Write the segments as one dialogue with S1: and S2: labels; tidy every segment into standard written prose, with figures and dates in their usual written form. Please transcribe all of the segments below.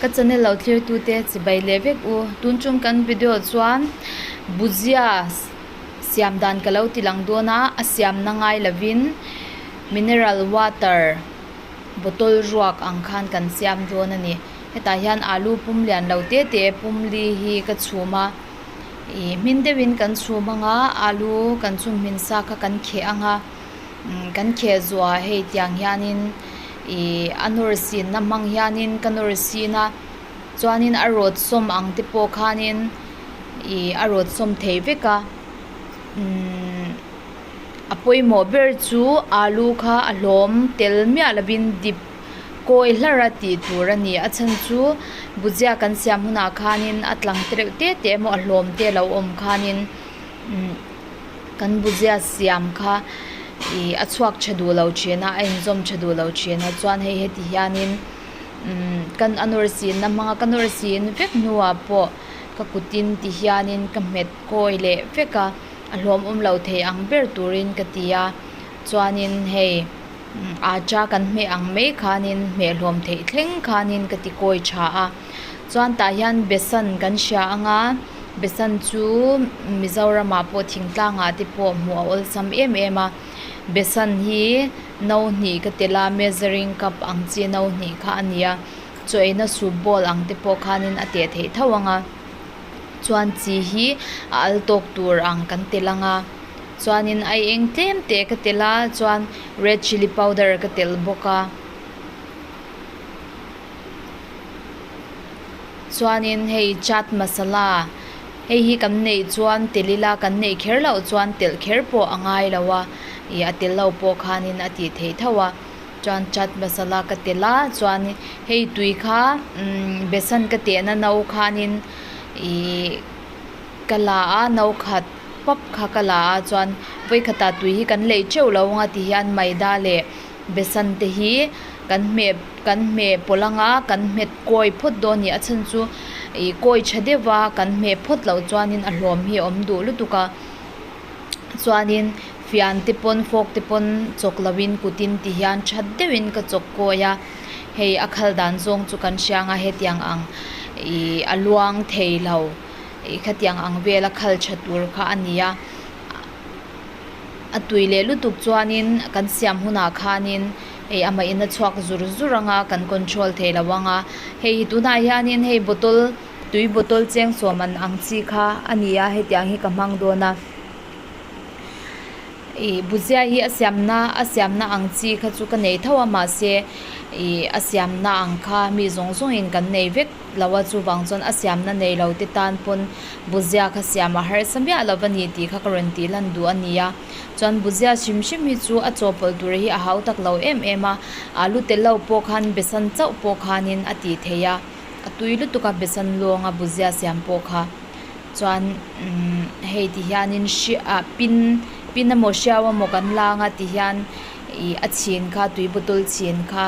S1: Ka channel lo thlir tute chibai leh vek u. Tun chung kan video chuan bhujia siam dan ka lo ti lang dawn a, a siamna ngai lovin mineral water bottle ruak ang khan kan siam dawn a ni. Hetah hian alu pum lian lo te te pum li hi ka chhum a, ih hmin deuhin kan chhum ang a, alu kan chhum hmin sa kha kan kheh ang a. Kan kheh zuah hei tiang hianin ih a nawr sinna hmang hianin ka nawr sin a chuanin a rawt sawm ang te pawh khanin ih a rawt sawm thei vek a umm a pawimawh ber chu alu kha a hlawm tel miah lovin dip kawi hlar a tih tur a ni a chhan chu bhujia kan siam hunah khanin a tlang te reuh te te emaw a hlawm te a lo awm khanin umm. Kan bhujia siam kha ih a chhuak tha duh lo thin a a inzawm tha duh lo thin a chuan hei heti hianin umm kan a nawr sinna hmanga ka nawr sin vek hnuah pawh ka kutin ti hianin ka hmet kawi leh vek a a hlawm awm lo thei ang ber turin ka ti a chuanin hei acha kan hmeh ang mai khanin hmeh hlawm theih thleng khanin ka ti kawi tha a chuan tah hian besan kan hria ang a. Besan chu Mizoramah pawh thingtlangah te pawh hmuh a awlsam em em a besan hi no hnih ka tel a measuring cup ang chi no hnih kha a ni a chaw eina soup bowl ang te pawh khanin a teh theih tho ang a chuan chi hi a al tawk tur ang kan tel ang a chuanin a eng tlem te ka tel a chuan red chilli powder ka tel bawk a. Chuanin hei chaat masala hei hi kan neih chuan tel ila kan neih kher loh chuan telh kher pawh a ngai lo a ih a tel lo pawh khanin a tih theih tho a chuan chaat masala ka tel a chuan hei tui kha umm besan ka tehna no khanin ihh ka la a no khat pap kha ka la a chuan vawikhatah tui hi kan leih teuh lo ang a ti hian maida leh besan te hi kan hmeh kan hmeh pawlh anga kan hmet kawi phawt dawn a ni a chhan chu ih kawi tha deuh a kan hmeh phawt loh chuanin a hlawm hi a awm duh lutuk a chuanin fian te pawn fork te pawn chawk lovin kutin ti hian tha deuhin ka chawk kawi a hei a khal dan zawng chu kan hria ang a hetiang ang ih a luang thei lo ih khatiang ang vela khal tha tur kha a ni a. A tui leh lutuk chuanin kan siam hunah khanin hei amah in a chhuak zur zur ang a kan control thei lo ang a hei hi tunah hianin hei bottle tui bottle cheng sawm an ang chi kha a ni a hetiang hi ka hmang dawn a ih bhujia hi a siamna a siamna ang chi kha chu ka nei tho a mahse ih a siamna ang kha mi zawng zawngin kan nei vek. Lo a chuvang chuan a siamna nei lo te tan pawn bhujia kha siam a harsa miah lo a ni tih kha ka rawn tih lan duh a ni a. Chuan bhujia hrim hrim hi chu a chawhpawlh tur hi a hau tak lo em em a, alu tel lo pawh khan besan chauh pawh khanin a tih theih a, a tui lutuk a besan lawnga bhujia siam pawh kha. Chuan umm hei ti hianin hri ah pin pin emaw hriau emaw kan lang a ti hian ih a chhin kha tui bottle chhin kha.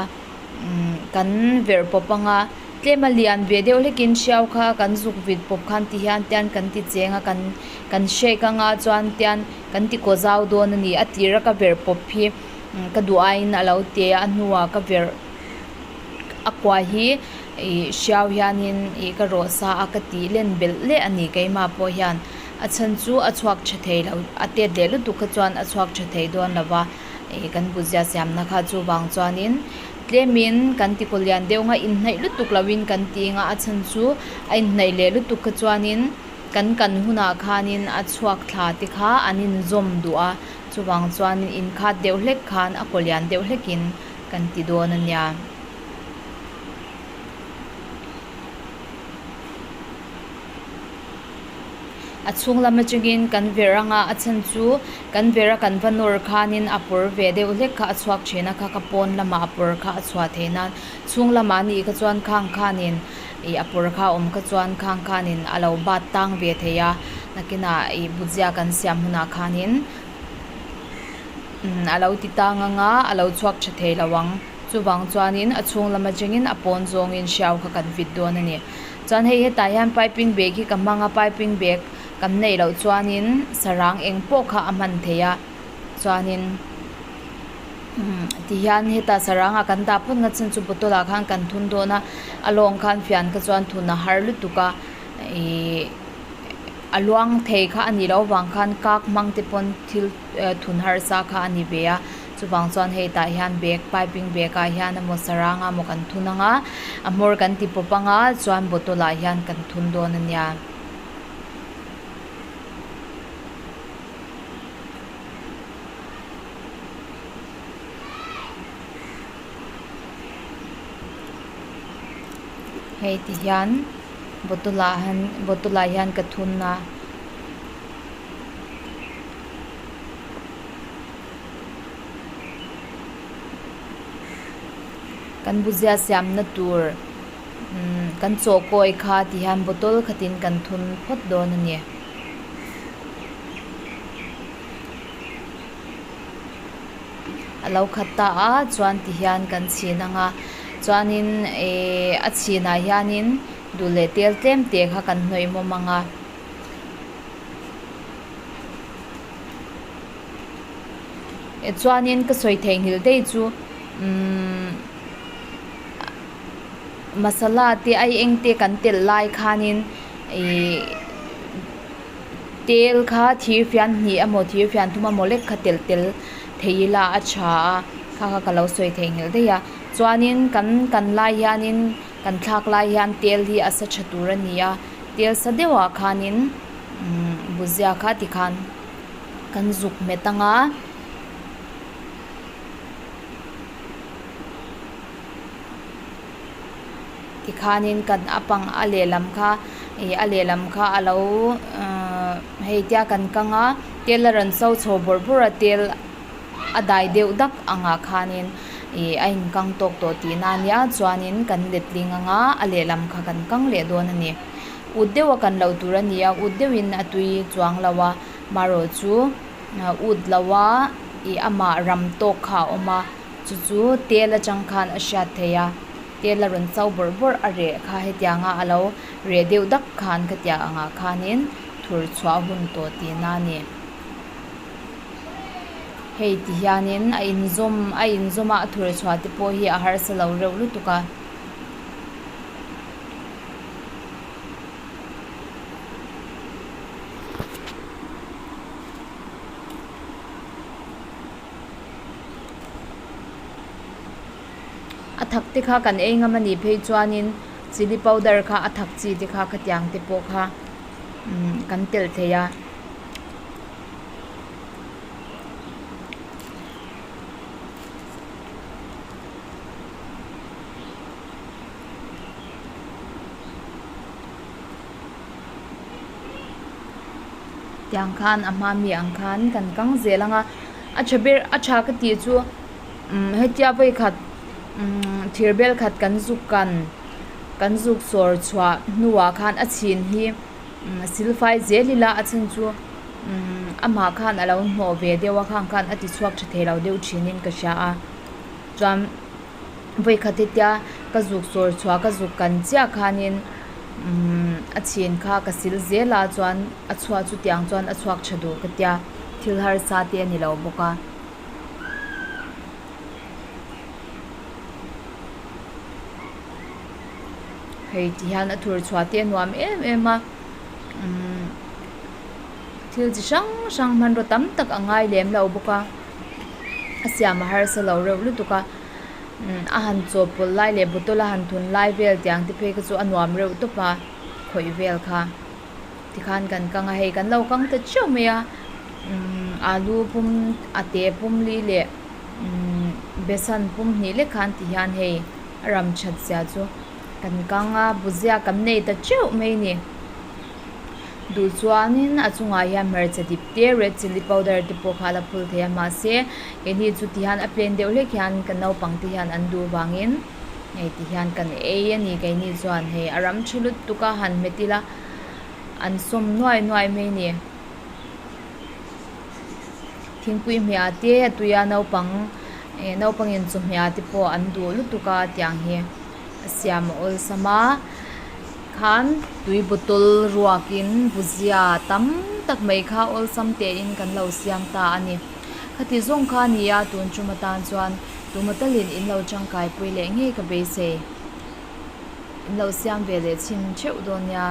S1: Umm kan verh pawp anga tlem a lian ve deuh hlekin hriau kha kan zuk vit pawp khan ti hian tian kan ti cheng a kan kan shake anga chuan tian kan ti kaw zau dawn a ni a tir a ka verh pawp hi ka duh aiin a lo te a a hnuah ka verh a kua hi ih hriau hianin ih ka rawh sa a ka tih len belh leh a ni keimah pawh hian a chhan chu a chhuak tha thei lo a tet leh lutuk kha chuan a chhuak tha thei dawn lo va. Ih kan bhujia siamna kha chuvang chuanin tlemin kan ti kaw lian deuh nga inhnaih lutuk loin kan ti anga a chhan chu a inhnaih leh lutuk kha chuanin kan kan hunah khanin a chhuak thla te kha an inzawm duh a chuvang chuanin inkhat deuh hlek khan a kaw lian deuh hlekin kan ti dawn a nia. A chhung lam atangin kan verh anga a chhan chu kan verh a kan va nawr khanin a pawr ve deuh hlek kha a chhuak thin a kha ka pawn lamah a pawr kha a chhuah theih nan chhung lamah a nih kha chuan khang khanin ih a pawr kha a awm kha chuan khang khanin a lo bat tang ve thei a nakinah ih bhujia kan siam hunah khanin umm a lo ti tang anga a lo chhuak tha thei lo ang chuvang chuanin a chhung lam atangin a pawn zawngin hriau kha kan vit dawn a ni. Chuan hei hetah hian piping bag hi ka hmang a piping bag kan neih loh chuanin sarang eng pawh kha a hman theih a chuanin. Tihian heta saranga kan dah phawt ngat chan chu bottle ah khan kan thun dawn a a lawng khan fian kha chuan thun a har lutuk a ihh a luang thei kha a nih loh avang khan kak hmang te pawn thil thun harsa kha a ni ve a chuvang chuan hei tah hian bag piping bag ah hian emaw sarang ah emaw kan thun ang a a hmawr kan ti pawp ang a chuan bottle ah hian kan thun dawn a nia. Hei ti hian bottle ah han bottle ah hian ka thun a. Kan buzia siamna tur umm kan chawhkawi kha ti hian bottle khatin kan thun phawt dawn a ni. A lo khat ta a chuan ti hian kan chhin ang a chuanin ihh a chhinah hianin duh leh tel tlem te kha kan hnawih mawm ang a. Chuanin ka sawi theihnghilh daih chu umm masala te ai eng te kan telh lai khanin ihh tel kha thir fian hnih emaw thir fian thum emaw lek kha telh tel thei ila a tha a kha kha ka lo sawi theihnghilh daih a chuanin kan kan lai hianin kan thlak lai hian tel hi a sa tha tur a ni a tel sa deuhah khanin umm buzia kha tikhan kan zuk hmet ang a. Tikhanin kan a pang a lehlam kha ih a lehlam kha a lo ahh hei tia kan kang a tel a rawn so chho bawrh bawrh a tel a dai deuh dak angah khanin ih a inkang tawk tawh tihna a nia chuanin kan letling ang a a lehlam kha kan kang leh dawn a ni ut deuh a kan loh tur a ni a ut deuhin a tui chuang lo a marawh chu ut lo a ih amah ram tawk kha a awm a. Chu chu tel atang khan a hriat theih a, tel a rawn chau bawrh bawrh a reh kha hetianga a lo reh deuh dak khan khatiang angah khanin thur chhuah hun tawh tihna a ni. Hei ti hianin a inzawm a inzawm a a thur chhuah te pawh hi a harsa lo reuh lutuk a. A thak te kha kan ei ngam a nih phei chuanin chilli powder kha a thak chi te kha khatiang te pawh kha umm kan telh thei a. Tiang khan a hma mi ang khan kan kang zel ang a a tha ber a tha ka tih chu umm hetia vawikhat umm thir bel khat kan zuk kan kan zuk sawr chhuah hnuah khan a chhin hi umm silfai zel ila a chhan chu umm amah khan a lo hnawh ve deuh a khang khan a ti chhuak tha thei lo deuh thinin ka hria a chuan. Vawikhat hetia ka zuk sawr chhuah ka zuk kan chiah khanin umm a chhin kha ka sil zel a chuan a chhuah chu tiang chuan a chhuak tha duh ka tia thil harsa te a ni lo bawk a. Hei ti hian a thur chhuah te a nuam em em a umm thil chi hrang hrang hmanraw tam tak a ngai lem lo bawk a. A siam a harsa lo reuh lutuk a a han chawhpawlh lai leh bottle a han thun lai vel tiang te phei kha chu a nuam reuh tawp a khawih vel kha tikhan kan kang a hei kan lo kang ta chiau mai a alu pum a te pum li leh besan pum hnih lek khan ti hian hei a ram that zia chu kan kang a buzia kan nei ta teuh mai a ni. Duh chuanin a chungah hian hmarcha dip te red chilli powder te pawh kha a la phul thei a mahse keini chu ti hian a plain deuh hlek hian kan naupang te hian an duh vangin hei ti hian kan ei a ni keini chuan hei a ram tha lutuk a han hmet ila an sawm nuai nuai mai a ni thingpui hmeh te a tuia naupang eh naupangin chawhmeh te pawh an duh lutuk a tiang hi a siam a awlsam a. Khan tui bottle ruakin buzia tam tak mai kha awlsam tein kan lo siam ta a ni. Khati zawng kha a ni a, tun tum atan chuan tuma talin in lo tangkai pui leh ngei ka beisei. In lo siam ve leh chhin theuh dawn nia.